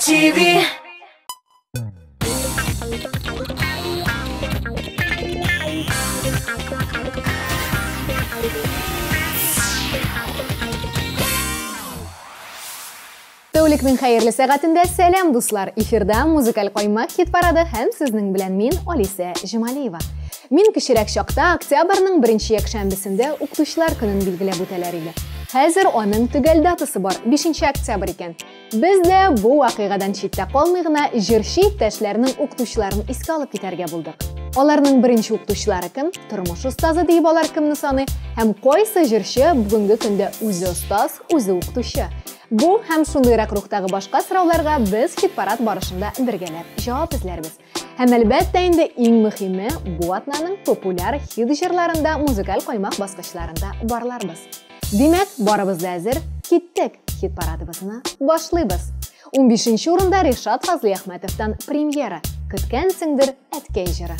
TV. Тәүлекнең хәерле сәгатендә сәлам, дуслар! Эфирда музыкаль каймак хит парады һәм сезнең белән мин, Алисә Җемалиева. Мин кечерәк чакта октябрьнең беренче якшәмбесендә укытучылар көнен билгеләп үтәләр иде. Хәзер аның төгәл датасы бар, 5 октябрь икән. Без дә бу вакыйгадан читтә калмый гына җырчы иптәшләрнең укытучыларын искә алып китәргә булдык. Аларның беренче укытучылары кем? Тормыш остазы диеп алар кемне саный? Һәм кайсы җырчы бүгенге көндә үзе остаз, үзе укытучы? Бу һәм шундыйрак рухтагы башка сорауларга без хит-парад барышында бергәләп җавап эзләрбез. Һәм әлбәттә инде иң мөһиме бу атнаның популяр хит җырларында музыкаль каймак баскычларында барларбыз. Димәк, барыбыз да әзер, киттек, хит-парадыбызны башлыйбыз. 15 урында Ришат Фазлыәхмәтовтан премьера «Көткәнсеңдер әткәй» җыры.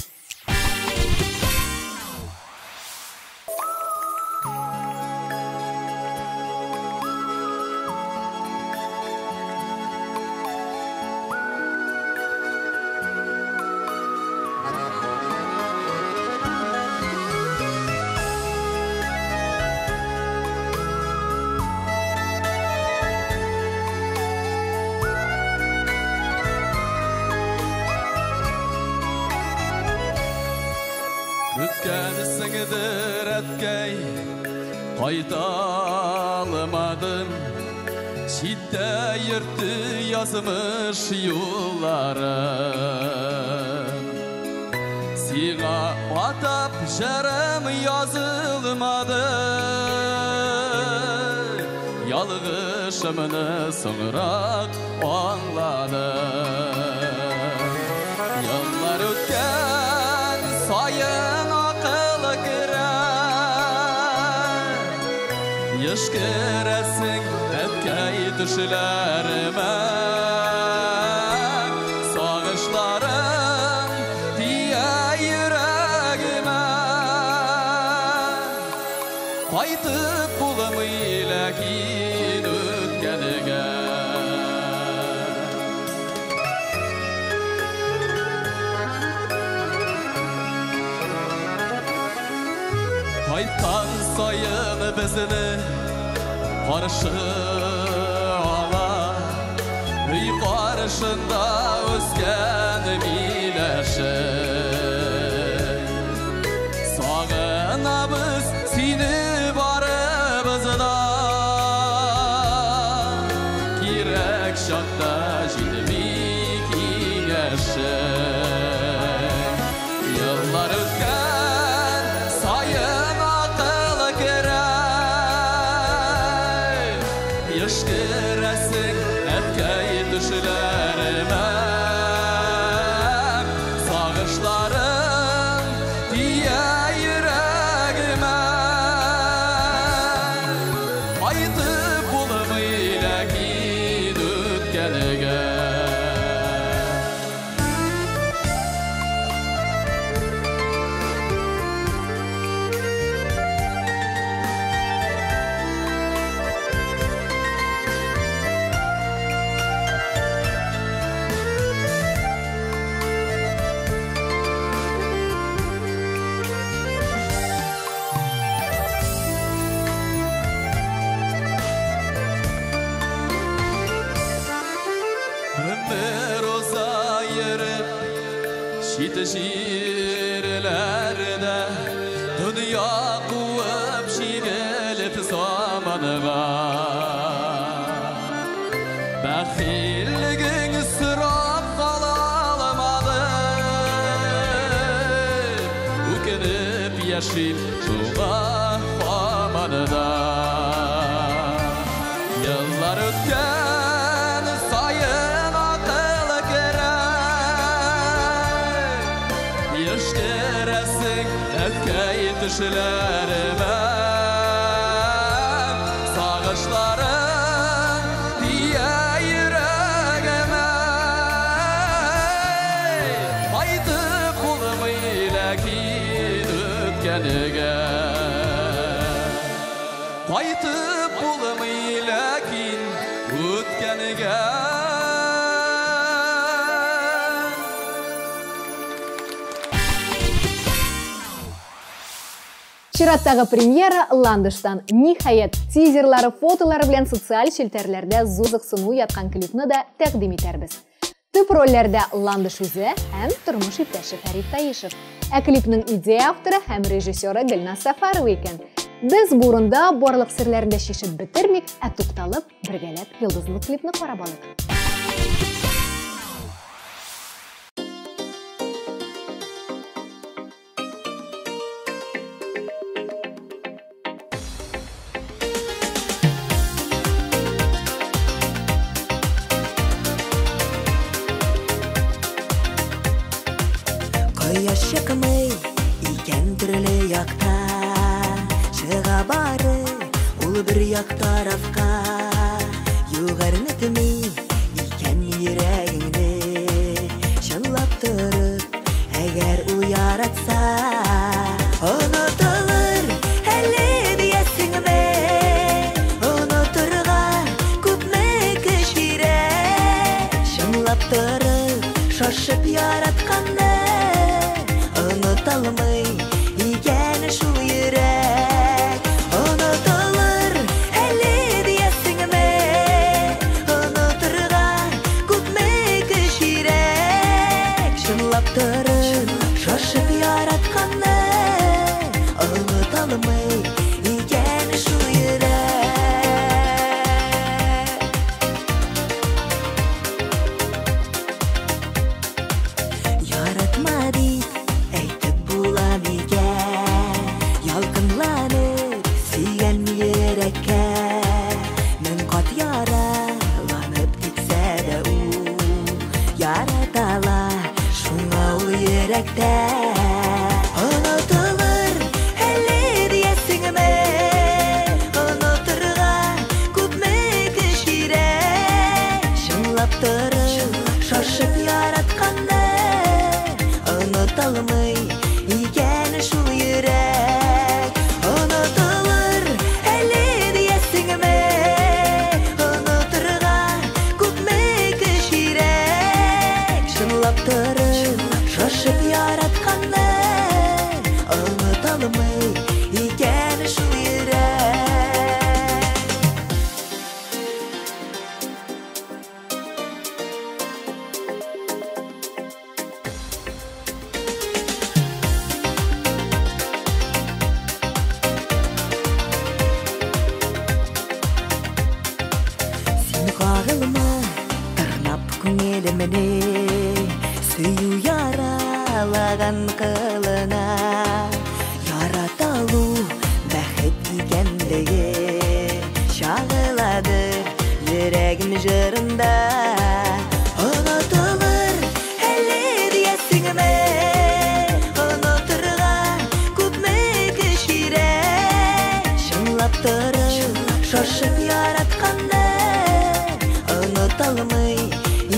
Көткәнсеңдер әткәй, кайта алмадым. Читтә йөртте язмыш юлларым. Сиңа атап җырым язылмады. Ялгышымны соңрак аңладым. Еллар үткән саен акыл керә. Еш керәсең әткәй төшләремә. Сагышларың тия йөрәгемә. Кайтып булмый ләкин үткәнгә. Кайткан саен безне каршы ала, өй каршында үскән миләше. Сагынабыз сине барыбыз да, кирәк чакта җитми киңәше. Еллар үткән саен акыл керә. Еш керәсең әткәй төшләремә. Сагышларың тия йөрәгемә. Кайтып булмый ләкин үткәнгә. Өмір уза йөреп, чит җирләрдә, дөнья куып җигелеп заманга. Бәхиллегең сорап кала алмадым, үкенеп яшим шуңа һаман да. Еллар үткән саен акыл керә. Еш керәсең әткәй төшләремә. Сагышларың тия йөрәгемә. Кайтып булмый ләкин үткәнгә. Кайтып булмый ләкин үткәнгә. Чираттагы премьера Ландыштан. Ниһаять, тизерлары, фотолары белән социаль челтәрләрдә зур кызыксыну яткан клипны да тәкъдим итәрбез. Төп рольләрдә Ландыш үзе һәм тормыш иптәше Фәрит Таишев. Ә клипның идея авторы һәм режиссеры Гөлназ Сафарова икән. Без бу урында барлык серләрен дә чишеп бетермик, ә тукталып, бергәләп йолдызлы клипны карап алыйк. Кояш чыкмый икән төрле якта, чыга бары ул бер як тарафка. Югәрнетми икән йөрәгеңне, чынлап торып, әгәр ул яратса. Онытылыр әле диясеңме, онытырга күпме көч кирәк. Чынлап торып, шашып яратканны оныталмый икән шул йөрәк. Онытылыр әле диясеңме, онытырга күпме көч кирәк. Чынлап торып, шашып яратканны оныталмый икән шул йөрәк. Яратма дип әйтеп була микән, ялкынланып сөйгән йөрәккә. Мең кат яраланып китсә дә ул яратала, шуңа ул йөрәктә. Онытылыр әле диясеңме, онытырга күпме көч кирәк. Чынлап торып, шашып яратканны оныталмый икән шул йөрәк. Онытылыр әле диясеңме, онытырга күпме көч кирәк. Чынлап торып, шашып яратканны оныталмый икән шул йөрәк. Син кагылма, тырнап күңелемне, сөю яралаган кылына. Ярата алу бәхет икәнлеге чагыладыр йөрәгем җырында. Онытылыр әле диясеңме, онытырга күпме көч кирәк. Чынлап торып, шашып яратканны оныталмый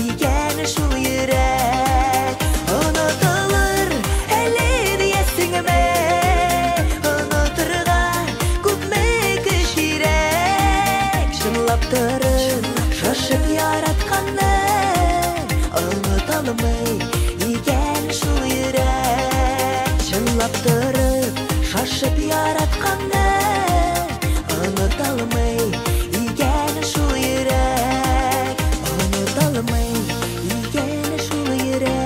икән шул йөрәк. Онытылыр әле диясеңме, онытырга күпме көч кирәк. Чынлап торып, шашып яратканны оныталмый икән шул йөрәк. Чынлап торып, шашып яратканны оныталмый икән шул йөрәк. Оныталмый икән шул йөрәк.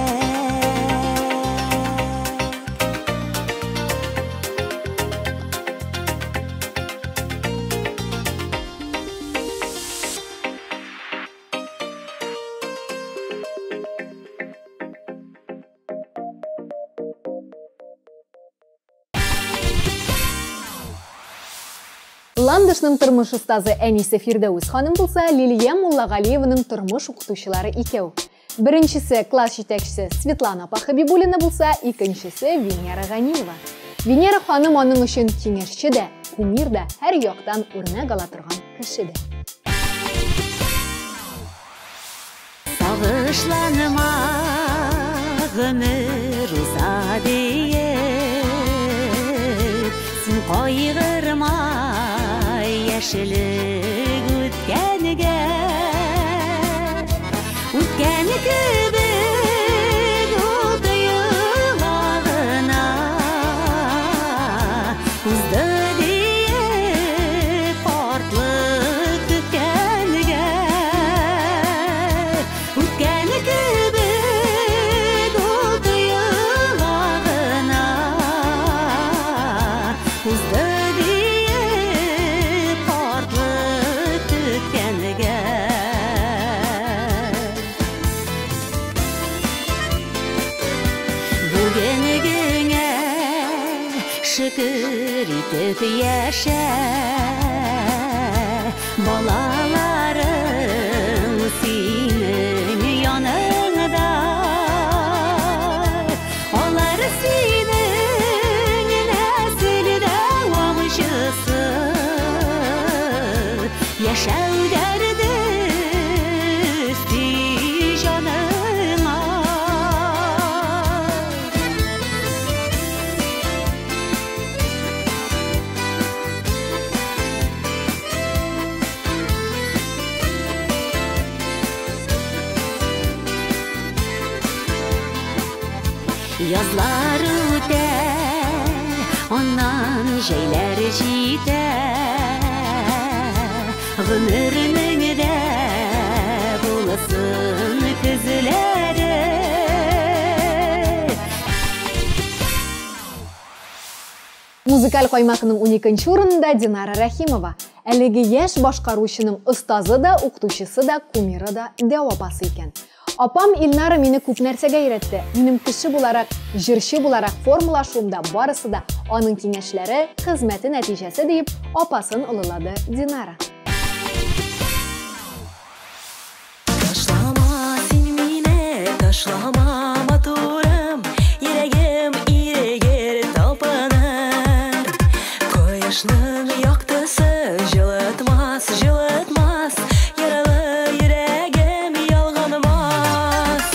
Ландышның тормыш остазы әнисе Фирдәүс ханым булса, Лилия Муллагалиеваның тормыш укытучылары икәү. Беренчесе класс җитәкчесе Светлана апа Хабибуллина булса, икенчесе Венера Ганиева. Венера ханым аның өчен киңәшче дә, кумир да, һәр яктан үрнәк ала торган кеше дә. Сагышланма, гомер уза диеп, син кайгырма, яшьлек үткәнгә. Үткән кебек ул тоела гына, узды Шөкер итеп яшә, балаларың синең яныңда, алар синең нәсел дәвамчысы, яшәү дәрде өсти җаныңа. Язлар үтә, аннан җәйләр җитә, гомернең дә булсын көзләре. Музыкаль каймакның 12 урынында Динара Рәхимова. Әлеге яшь башкаручының остазы да, укытучысы да, кумиры да дәү апасы икән. Апам Илнара мине күп нәрсәгә өйрәтте. Минем кеше буларак, җырчы буларак формалашуымда барысы да аның киңәшләре, хезмәте нәтиҗәсе диеп апасын олылады Динара. Ташлама син мине, ташлама матурым, йөрәгем ирегер талпыныр. Кояшның яктысы җылытмас, җылытмас, яралы йөрәгем ялганмас.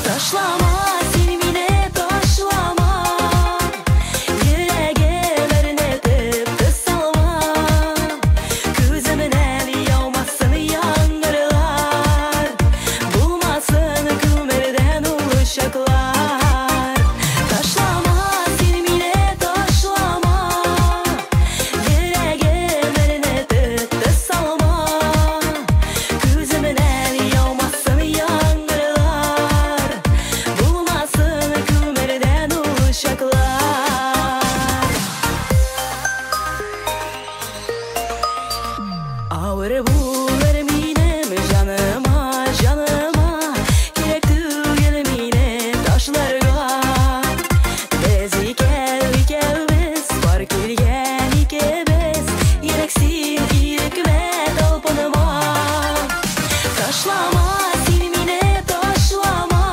Ташлама син мине, ташлама, йөрәгем әрнетеп тысалма. Күземнән яумасын яңгырлар, булмасын күмердән ул учаклар. Ташлама син мине, ташлама, йөрәгем әрнетеп тысалма. Күземнән яумасын яңгырлар, булмасын күмердән ул учаклар. Авыр булыр минем җаныма, җаныма, кирәк түгел мине ташларга. Без икәү икәүбез, бар килгән икебез, йөрәк син ирекмә талпынма. Ташлама син мине, ташлама,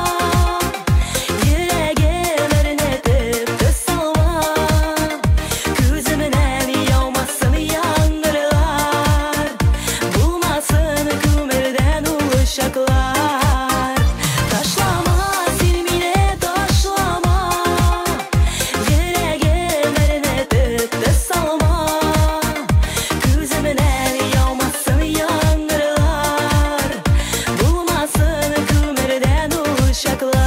йөрәгем әрнетеп тысалма. Күземнән яумасын яңгырлар, булмасын күмердән ул учаклар. Ташлама син мине, ташлама, йөрәгем әрнетеп тысалма. Күземнән яумасын яңгырлар, булмасын күмердән ул учаклар.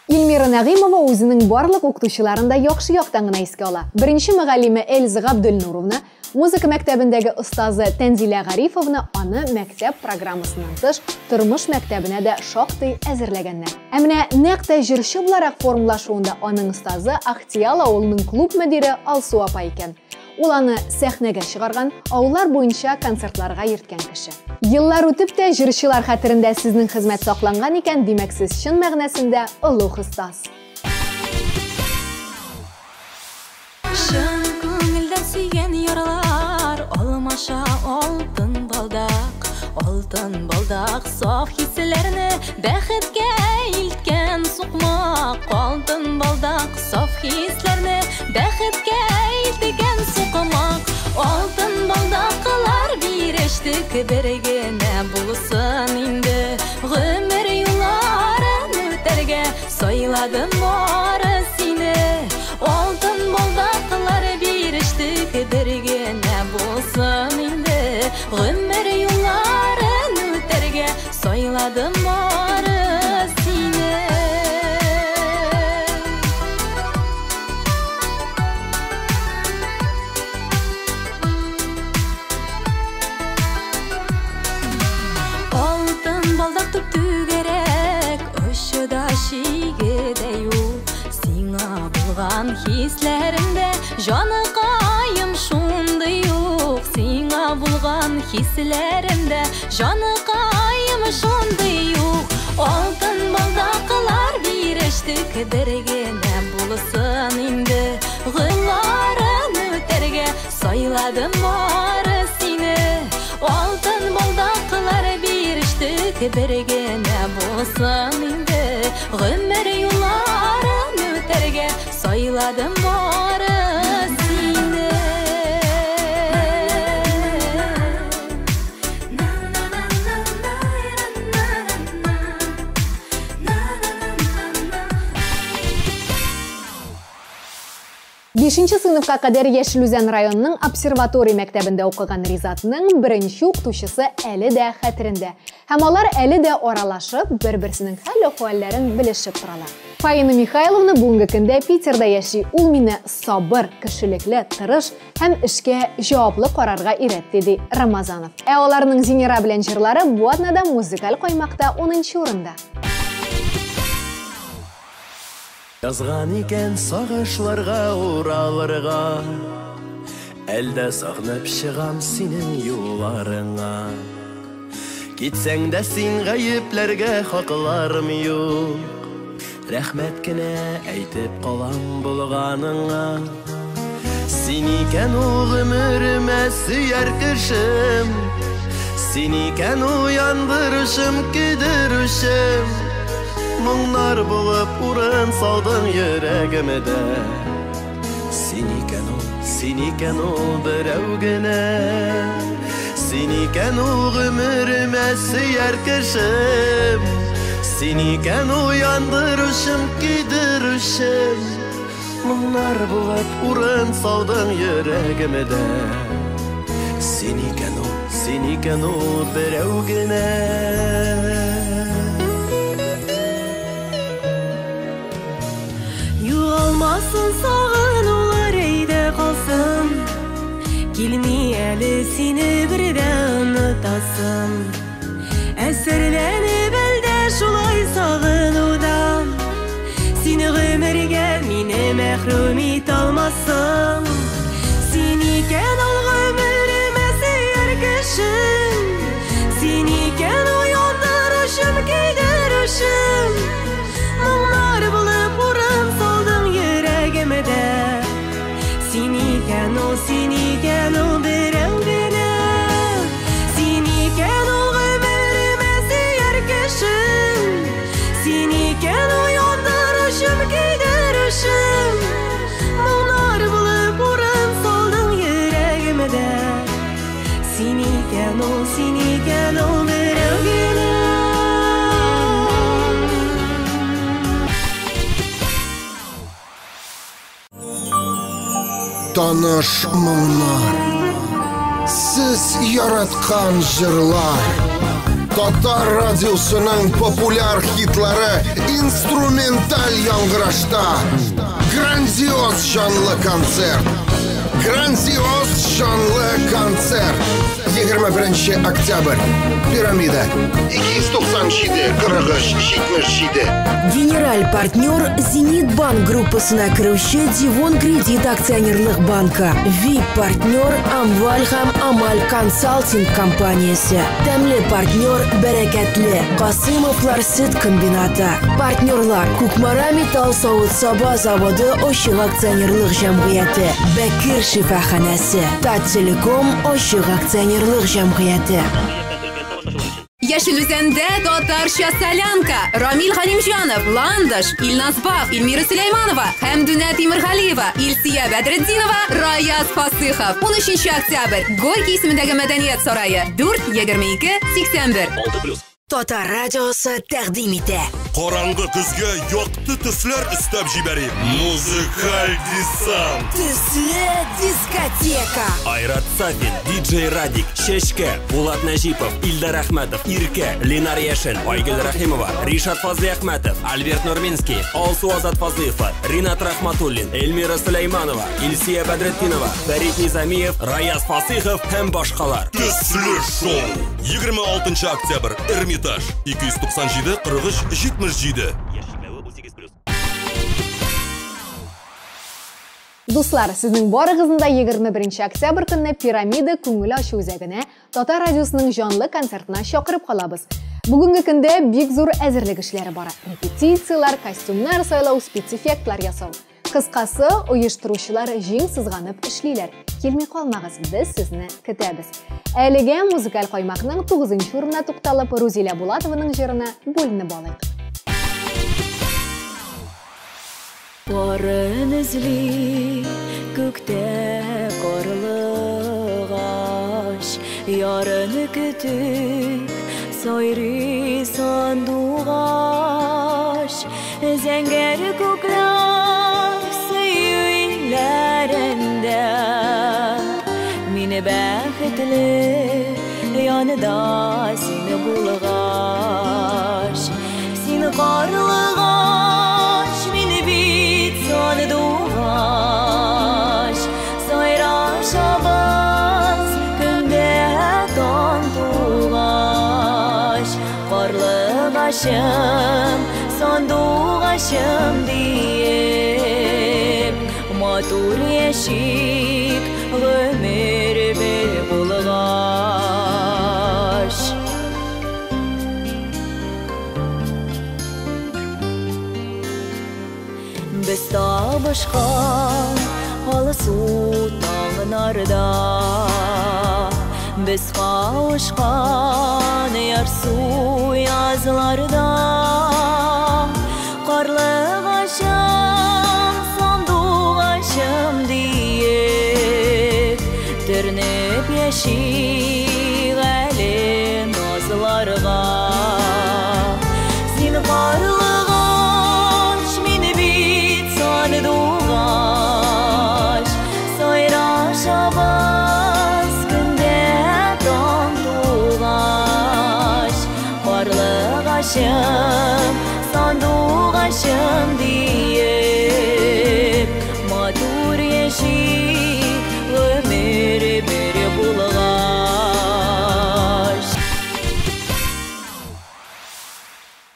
Илмира Нәгыймова үзенең барлык укытучыларын да яхшы яктан гына искә ала. Беренче мөгаллиме Эльза Габделнуровна, музыка мәктәбендәге остазы Тәнзилә Гарифовна аны мәктәп программасыннан тыш тормыш мәктәбенә дә шактый әзерләгәннәр. Ә менә нәкъ тә җырчы буларак формалашуында аның остазы Ахтиял авылының клуб мөдире Алсу апа икән. Ул аны сәхнәгә чыгарган, авыллар буенча концертларга йөрткән кеше. Еллар үтеп тә җырчылар хәтерендә сезнең хезмәт сакланган икән, димәк сез чын мәгънәсендә олуг остаз. Чын күңелдән сөйгән ярлар алмаша алтын балдак, алтын балдак саф хисләрне бәхеткә илткән сукмак, алтын балдак саф хисләрне бәхеткә илткән сукмак. Алтын балдаклар бирештек бер генә булсын инде, гомер юлларын үтәргә сайладым бары сине. Алтын балдаклар бирештек бер генә булсын инде, гомер юлларын үтәргә сайладым бары сине. Алтын балдак түп-түгәрәк, очы да чиге дә юк. Сиңа булган хисләремдә җаныкаем шундый юк. Сиңа булган хисләремдә җаныкаем шундый юк. Алтын балдаклар бирештек Бирештек бер генә булсын инде. Гыйларын үтәргә сайладым бары сине. Алтын балдаклар бирештек бер генә булсын инде. Гомер юлларын үтәргә сайладым бары сине. Бишенче сыйныфка кадәр Яшел Үзән районының обсерватория мәктәбендә укыган Ризатның беренче укытучысы әле дә хәтерендә. Һәм алар әле дә аралашып, бер-берсенең хәл-әхвәлләрен белешеп торалар. Фаина Михайловна бүгенге көндә Питерда яши. Ул мине сабыр, кешелекле, тырыш һәм эшкә җаваплы карарга өйрәтте, ди Рамазанов. Ә аларның Зинира белән җырлары бу атнада музыкаль каймакта 10 урында. Язган икән сагышларга уралырга, әлдә сагынып чыгам синең юлларыңа. Китсәң дә син гаепләргә хакларым юк, рәхмәт кенә әйтеп калам булганыңа. Син икән ул гомеремә сөяр кешем, син икән ул яндыручым, көйдерүчем. Моңнар булып урын салдың йөрәгемдә. Син икән ул, син икән ул берәү генә. Син икән ул гомеремә сөяр кешем. Син икән ул яндыручым, көйдерүчем. Моңнар булып урын салдың йөрәгемдә. Син икән ул, син икән ул берәү генә. Югалмасын сагынулар, әйдә калсын. Килми әле сине бер дә онытасым. Әсәрләнеп әлдә шулай сагынудан. Сине гомергә мине мәхрүм итә алмассың. Син икән ул гомеремә сөяр кешем. Син икән ул яндыручым, көйдерүчем. Моңнар булып урын салдың йөрәгемдә. Син икән ул, син икән ул берәү генә. Син икән ул гомеремә сөяр кешем. Син икән ул яндыручым, көйдерүчем. Моңнар булып урын салдың йөрәгемдә. Син икән ул, син икән ул берәү генә. Таныш моңнар, сез яраткан җырлар, Татар радиосының популяр хитлары инструменталь яңгырашта. Грандиоз жанлы концерт. Грандиоз жанлы концерт. 21 октябрь. Пирамида. 297 43 77. Генераль партнер Зенит Банк группасына керүче Дивон Кредит акционерлык банкы. VIP партнер Амваль һәм Амаль консалтинг компаниясе. Тәмле партнер Бәрәкәтле Касымовлар сөт комбинаты. Партнерлар Кукмара металл савыт-саба заводы ачык акционерлык җәмгыяте. Бәкир шифаханәсе. Таттелеком ачык акционерлык җәмгыяте. Яшел Үзәндә татарча солянка. Рамил Галимҗанов, Ландыш, Илназ Бах, Эльмира Сөләйманова, Хәмдүнә Тимергалиева, Илсия Бәдретдинова, Раяз Фасыхов. 13 октябрь. Горький исемендәге мәдәният сарае. 4 22 81. 6+. Татар радиосы тәкъдим итә. Караңгы көзгә якты төсләр өстәп җибәрик. Музыкаль десант. Төсле дискотека. Айрат Сафин, диджей Радик, Чәчкә, Булат Нәҗипов, Илдар Әхмәтов, Иркә, Ленар Яшин, Айгөл Рәхимова, Ришат Фазлиәхмәтов, Альберт Нурминский, Алсу Азат Фазлыева, Ринат Рахматуллин, Эльмира Сөләйманова, Илсия Бәдретдинова, Фәрит Низамиев, Раяз Фасыйхов һәм башкалар. Төсле шоу. 26 октябрь. Эрмитаж. 297 43 77. Дуслар, сезнең барыгызны да 21 октябрь көнне Пирамида күңел ачу үзәгенә Татар радиосының җанлы концертына чакырып калабыз. Бүгенге көндә бик зур әзерлек эшләре бара. Репетицияләр, костюмнар сайлау, спецэффектлар ясау. Кыскасы, оештыручылар җиң сызганып эшлиләр. Килми калмагыз, без сезне көтәбез. Әлегә музыкаль каймакның 9 урынына тукталып, Рузилә Булатованың җырына бүленеп алыйк. Парын эзли күктә карлыгач, ярын көтеп сайрый сандугач, зәңгәр күкләр сөю илләрендә. Мин бәхетле янда син булгач, син карлыгач, мин бит сандугач, сайрашабыз көндә таң тугач, карлыгачым, сандугачым диеп, матур яшик гомер бер булгач. Без табышкан алсу таңнарда, без кавышкан ярсу язларда, карлыгачым, сандугачым диеп, төренеп яшик әле назларга. Син карлыгач, мин бит сандугач, сайрашабыз көндә таң тугач, карлыгачым, сандугачым диеп, матур яшик гомер бер булгач.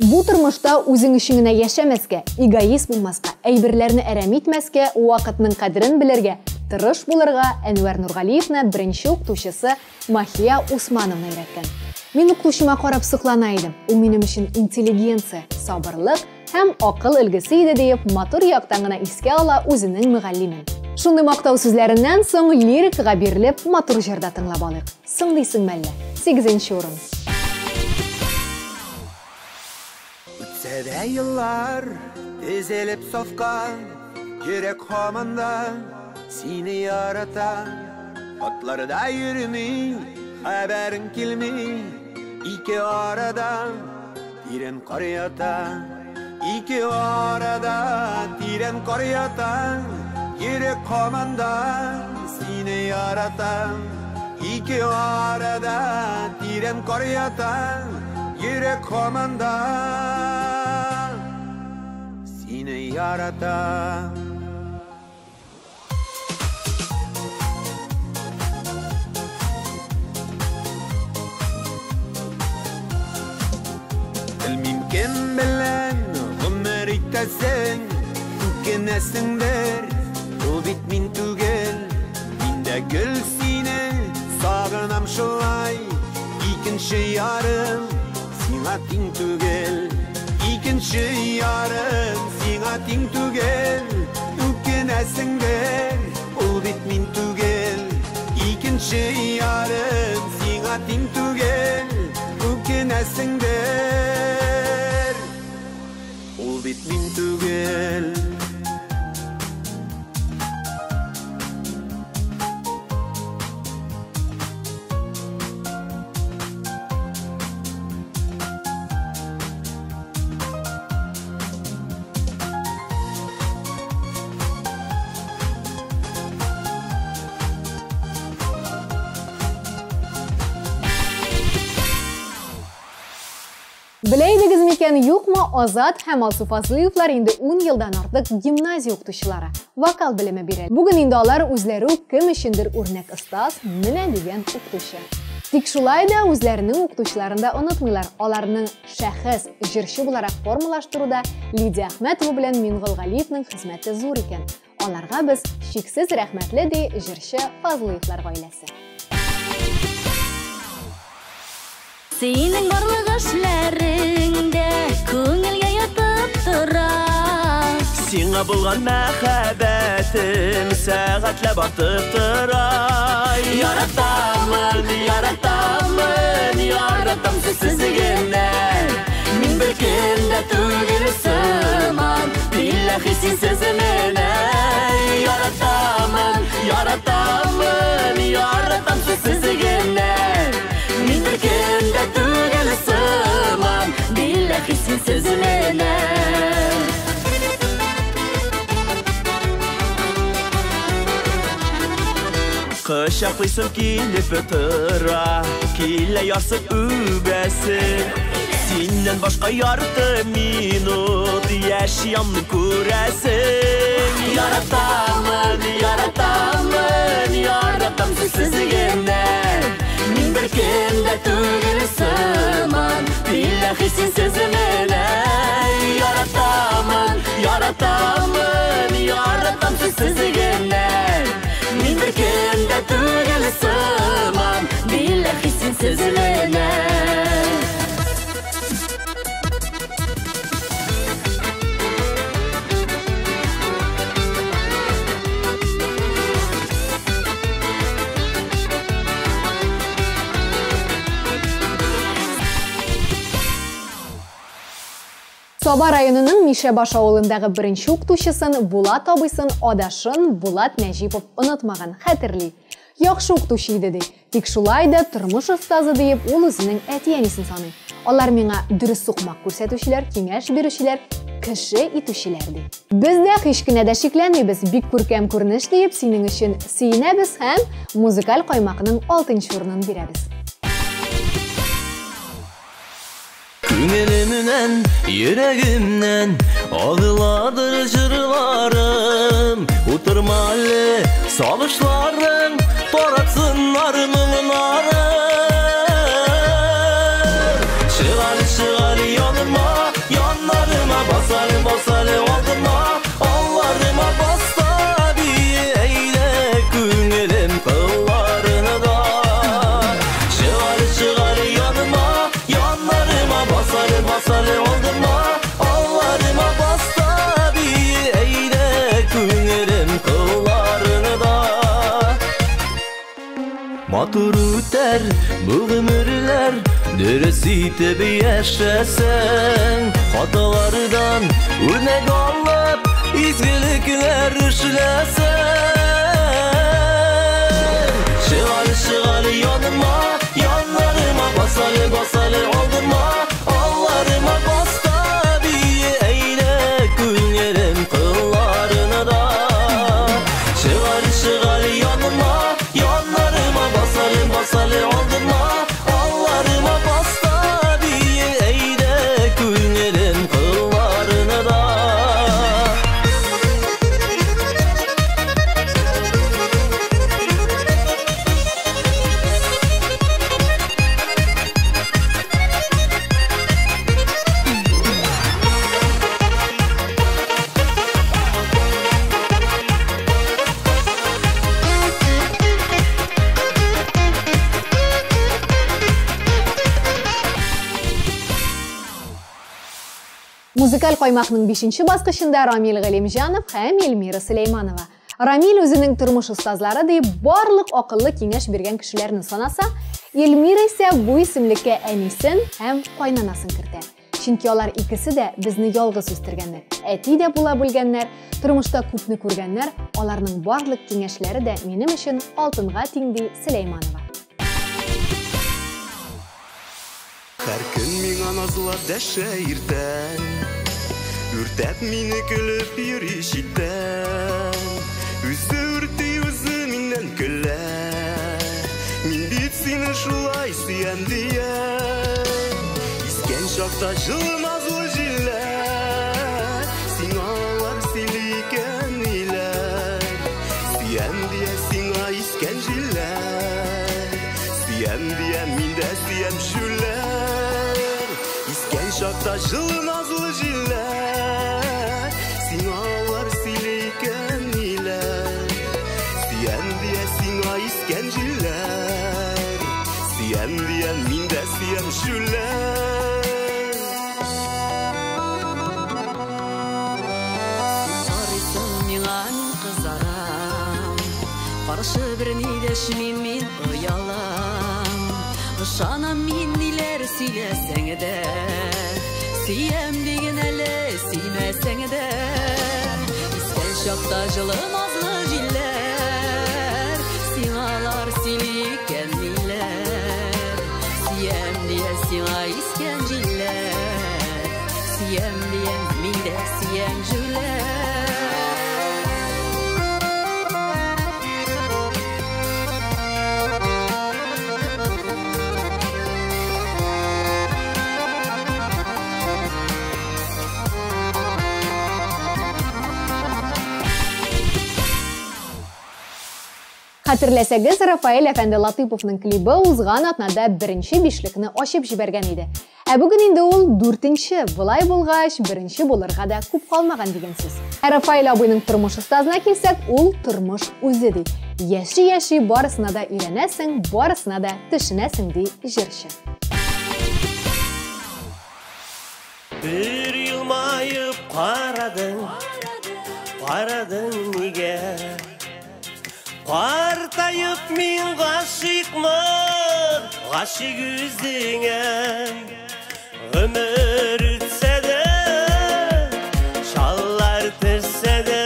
Бу тормышта үзең өчен генә яшәмәскә, эгоист булмаска, әйберләрне әрәм итмәскә, вакытның кадерен белергә, тырыш булырга Әнвәр Нургалиевны беренче укытучысы Махия Усмановна өйрәткән. Мин укытучыма карап соклана идем. Ул минем өчен интеллигенция, сабырлык һәм акыл өлгесе иде диеп матур яктан гына искә ала үзенең мөгаллимен. Шундый мактау сүзләреннән соң лирикага бирелеп матур җырда тыңлап алыйк. Соң дисең мәллә? 8 урын. Үтсә дә еллар тезелеп сафка, йөрәк һаман да сине ярата. Атларда йөрми, хәбәрең килми, ике арада тирән кар ята. Ике арада тирән кар ята, йөрәк һаман да сине ярата. Ике арада тирән кар ята, йөрәк һаман да сине ярата. Белмим кем белән гомер итәсең, үкенәсеңдер, ул бит мин түгел. Мин дә гел сине сагынам шулай, икенче ярым сиңа тиң түгел. Икенче ярым сиңа тиң түгел, үкенәсеңдер, ул бит мин түгел. Икенче ярым сиңа тиң түгел, үкенәсеңдер, ул бит мин түгел. Белә идегез микән, юкмы, Азат һәм Алсу Фазлыевлар инде 10 елдан артык гимназия укытучылары, вокал белеме бирә. Бүген инде алар үзләре үк кем өчендер үрнәк остаз, менә дигән укытучы. Тик шулай да үзләренең укытучыларын да онытмыйлар. Аларның шәхес, җырчы буларак формалаштыруда Лидия Әхмәтова белән Мингол Галиевның хезмәте зур икән. Аларга без чиксез рәхмәтле, ди җырчы Фазлыевлар гаиләсе. Синең барлык эшләрең дә күңелгә ятып тора. Сиңа булган мәхәббәтем сәгатьләп артып тора. Яратамын, яратамын, яратам сүзсез генә. Мин бер кем дә түгел сыман, билләһи синсез менә. Яратамын, яратамын, яратам сүзсез генә. Мин бер кем дә түгел сыман, билләһи синсез менә. Кочаклыйсым килеп тора, килә ярсып үбәсем. Синнән башка ярты минут яши алмыйм, күрәсең. Яратамын, яратамын, яратам сүзсез генә. Мин бер кем дә түгел сыман, билләһи синсез менә. Яратамын, яратамын, яратам сүзсез генә. Мин бер кем дә түгел сыман, билләһи синсез менә. Саба районының Мишәбаш авылындагы беренче укытучысын Булат абыйсын адашын Булат Нәҗипов онытмаган, хәтерли. Яхшы укытучы иде ди. Тик шулай да тормыш остазы диеп ул үзенең әти-әнисен саный. Алар миңа дөрес сукмак күрсәтүчеләр, киңәш бирүчеләр, кеше итүчеләр ди. Без дә һич кенә дә шикләнмибез, бик күркәм күренеш диеп синең өчен сөенәбез һәм музыкаль каймакның 6 урынын бирәбез. Күңелемнән, йөрәгемнән агыладыр җырларым. Утырма әле, сагышларың таратсыннар моңнарын. Чыгар, чыгар яныма, яннарыма, басар, басар алдыма, алларыма баста бие әйдә күңелем кылларына да. Чыгар, чыгар яныма, яннарыма, басар, басар алдыма, алларыма баста бие әйдә күңелем кылларына да. Матур үтәр бу гомерләр, дөрес итеп яшәсәң, хаталардан үрнәк алып, изгелекләр эшләсәң. Чыгар, чыгар яныма, яннарыма, басар, басар алдыма, алларыма баста бие әйдә күңелем кылларына да. Чыгар, чыгар яныма, яннарыма, басар, басар алдыма, алларыма баста бие әйдә күңелем кылларына да. Музыкаль каймакның 5 баскычында Рамил Галимҗанов һәм Эльмира Сөләйманова. Рамил үзенең тормыш остазлары дип барлык акыллы киңәш биргән кешеләрне санаса, Эльмира исә бу исемлеккә әнисен һәм кайнанасын кертә. Чөнки алар икесе дә безне ялгыз үстергәннәр. Әти дә була белгәннәр, тормышта күпне күргәннәр, аларның барлык киңәшләре дә минем өчен алтынга тиң, ди Сөләйманова. Һәр көн миңа назлап дәшә иртән, үртәп мине көлеп йөри читтән. Үзе үрти, үзе миннән көлә, мин бит сине шулай сөям дия. Искән чакта җылы назлы җилләр, сиңа алар сөйли икән ниләр. Сөям дия сиңа искән җилләр, сөям дия мин дә сөям шүләр. Искән чакта җылы назлы җилләр, сиңа алар сөйли икән ниләр. Сөям дия сиңа искән җилләр, сөям Сөям диям, мин дә сөям җүләр. Карыйсың миңа, мин кызарам. Каршы берни дәшмим, мин оялам. Ышанам мин ниләр сөйләсәң дә, сөям диген әле, сөймәсәң дә. Искән чакта җылы назлы җилләр, сиңалар сөйли икән ниләр. Сөям дия сиңа искән җилләр, сөям диям, мин дә сөям җүләр. Хәтерләсәгез, Рафаэль әфәнде Латыйповның клибы узган атнада беренче бишлекне ачып җибәргән иде. Ә бүген инде ул дүртенче, болай булгач, беренче булырга да күп калмаган дигән сүз. Ә Рафаэль абыйның тормыш остазына килсәк, ул тормыш үзе ди. Яши-яши барысына да өйрәнәсең, барысына да төшенәсең, ди җырчы. Бер елмаеп карадың, карадың нигә? Картаеп мин гашыйкмын, гашыйк үзеңә. Гомер үтсә дә, чаллар төшсә дә,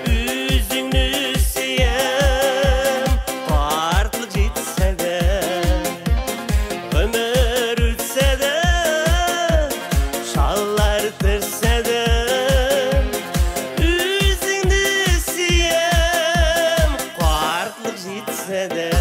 үзеңне сөям, картлык җитсә дә. Гомер үтсә дә, чаллар төшсә дә, үзеңне сөям, картлык җитсә дә.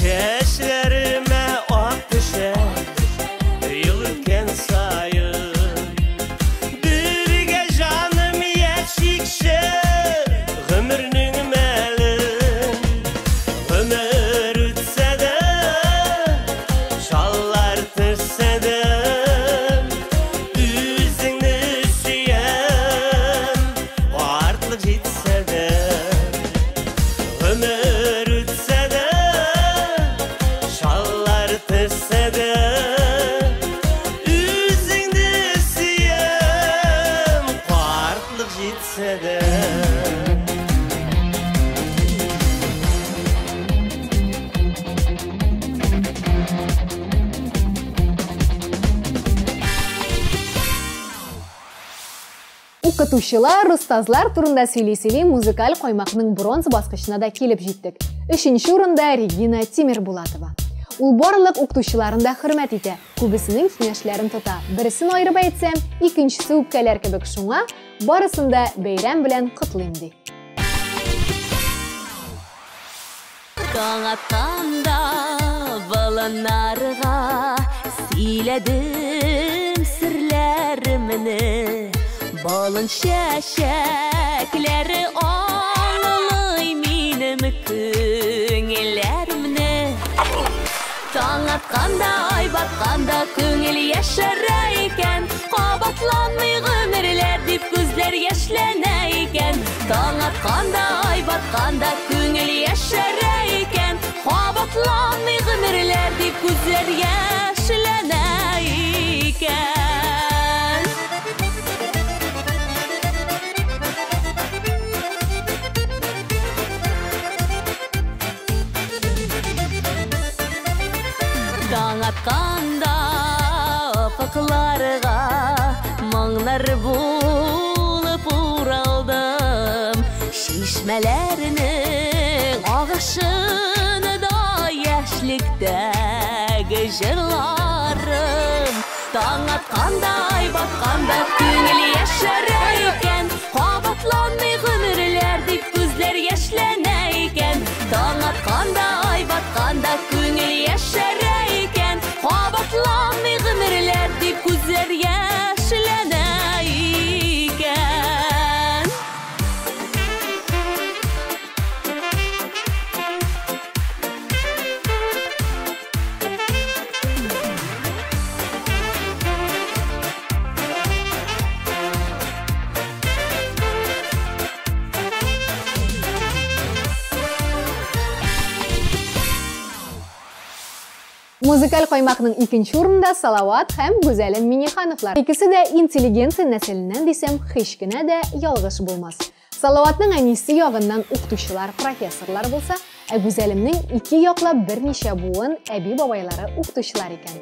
Чәчләремә ак төшә, ел үткән саен. Бергә җаным яшикче, гомернең мәлен. Гомер үтсә дә, чаллар төшсә дә, үзеңне сөям, картлык җитсә дә. Гомер үтсә дә, чаллар төшсә дә, үзеңне сөям, картлык җитсә дә. Укытучылар, остазлар турында сөйли-сөйли музыкаль каймакның бронза баскычына да килеп җиттек. Өченче урында Регина Тимербулатова. Ул барлык укытучыларын да хөрмәт итә, күбесенең киңәшләрен тота. Берсен аерып әйтсәм, икенчесе үпкәләр кебек, шуңа барысын да бәйрәм белән котлыйм ди. Таң атканда болыннарга сөйләдем серләремне. Балын чәчәкләре аңлый минем күңелләремне. Таң атканда, ай батканда күңел яшәрә икән. Кабатланмый гомерләр дип күзләр яшьләнә икән. Таң атканда, ай батканда күңел яшәрә икән. Кабатланмый гомерләр дип күзләр яшьләнә икән. Таң атканда офыкларга моңнар булып уралдым. Чишмәләрнең агышында яшьлектәге җырларым. Таң атканда, ай батканда күңел яшәрә икән. Кабатланмый гомерләр дип күзләр яшьләнә икән. Таң атканда, ай батканда күңел яшәрә икән. Кабатланмый гомерләр дип күзләр яшьләнә икән. Музыкаль каймакның икенче урынында Салават һәм Гүзәлем Минихановлар. Икесе дә интеллигенция нәселеннән дисәм, һич кенә дә ялгыш булмас. Салаватның әнисе ягыннан укытучылар, профессорлар булса, ә Гүзәлемнең ике яклап берничә буын әби-бабайлары укытучылар икән.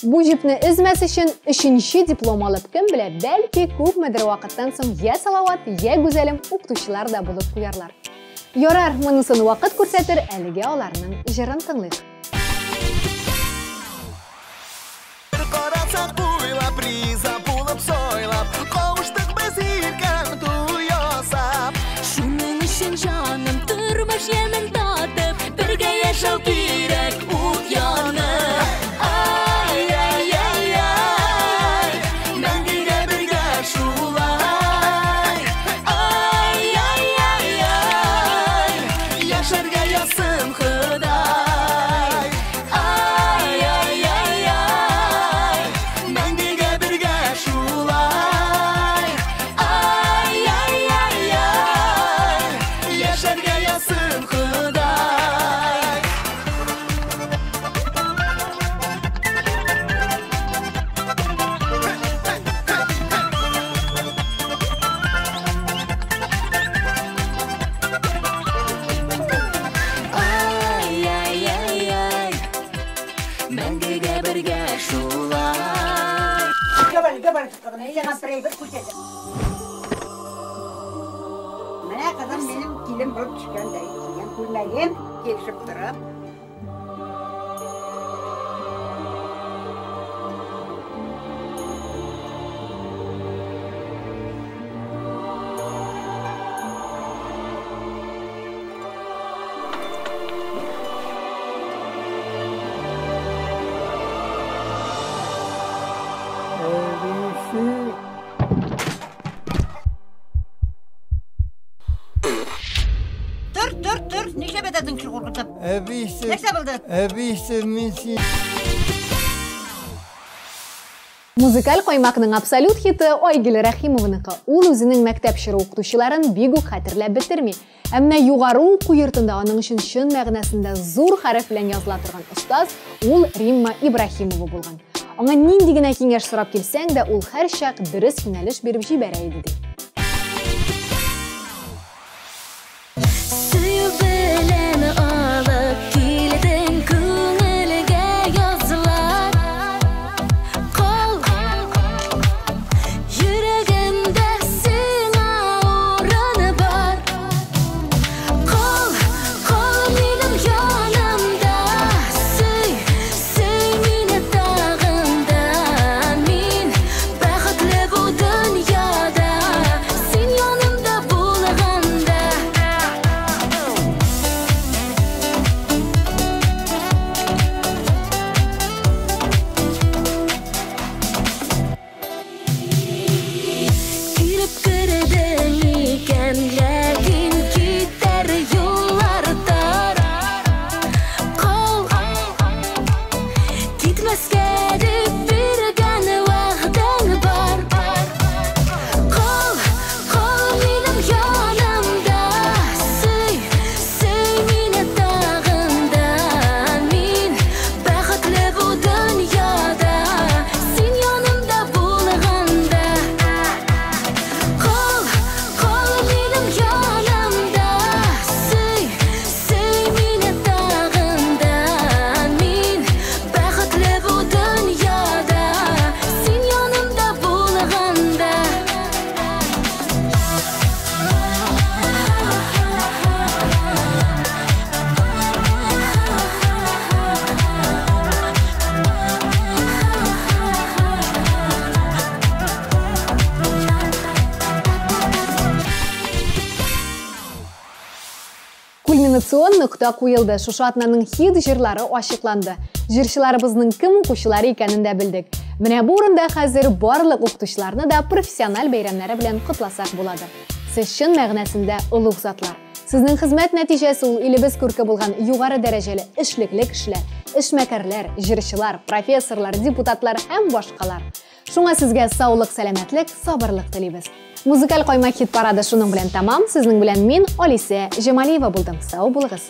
Бу җепне өзмәс өчен өченче диплом алып кем белә, бәлки күпмедер вакыттан соң я Салават, я Гүзәлем укытучылар да булып куярлар. Ярар, монысын вакыт күрсәтер, әлегә аларның җырын тыңлыйк. Карасак буйлап, риза булып сойлап, кавыштык без иркәм туй ясап. Шуның өчен җаным тормыш ямен татып, бергә яшәү кирәк ут янып. Ай-яй-яй-яй, мәңгегә бергә шулай. Ай-яй-яй-яй, яшәргә язсын Ходай. Ай-яй-яй-яй, мәңгегә бергә шулай. Ай-яй-яй-яй, яшәргә язсын Ходай. Ай-яй-яй-яй, мәңгегә бергә шулай. Менә кызым минем килен булып төшкәндәй кигән күлмәгем килешеп торып. Тор, тор, тор. Нишләп ятасың шул куркытып? Әбисе. Нәрсә булды? Әбисе, мин син. Музыкаль каймакның абсолют хиты Айгөл Рәхимованыкы. Ул үзенең мәктәп чоры укытучыларын бик үк хәтерләп бетерми. Әмма югары уку йортында аның өчен чын мәгънәсендә зур хәреф белән языла торган остаз ул Римма Ибраһимова булган. Аңа нинди генә киңәш сорап килсәң дә, ул һәрчак дөрес юнәлеш биреп җибәрә иде ди. Сөю белән алып килдең күңелгә язлар. Кал, йөрәгемдә сиңа урын бар. Кал, кал минем янымда. Сөй, сөй мине тагын да. Мин бәхетле бу дөньяда, син янымда булганда. Килеп кердең икән, ләкин китәр юллар тар. Кал, китмәскә дип биргән вәгъдәң бар. Кал, кал минем янымда. Сөй, сөй мине тагын да. Мин бәхетле бу дөньяда, син янымда булганда. Кал, кал минем янымда. Сөй, сөй мине тагын да. Мин бәхетле бу дөньяда, син янымда булганда. Кульминацион нокта куелды. Шушы атнаның хит җырлары ачыкланды. Җырчыларыбызның кем укучылары икәнен дә белдек. Менә бу урында хәзер барлык укытучыларны да профессиональ бәйрәмнәре белән котласак буладыр. Сез чын мәгънәсендә олуг затлар. Сезнең хезмәт нәтиҗәсе ул илебез күрке булган югары дәрәҗәле эшлекле кешеләр, эшмәкәрләр, җырчылар, профессорлар, депутатлар һәм башкалар. Шуңа сезгә саулык, сәламәтлек, сабырлык телибез. Музыкаль каймак хит парады шуның белән тәмам. Сезнең белән мин, Алисә Җамалиева булдым. Сау булыгыз.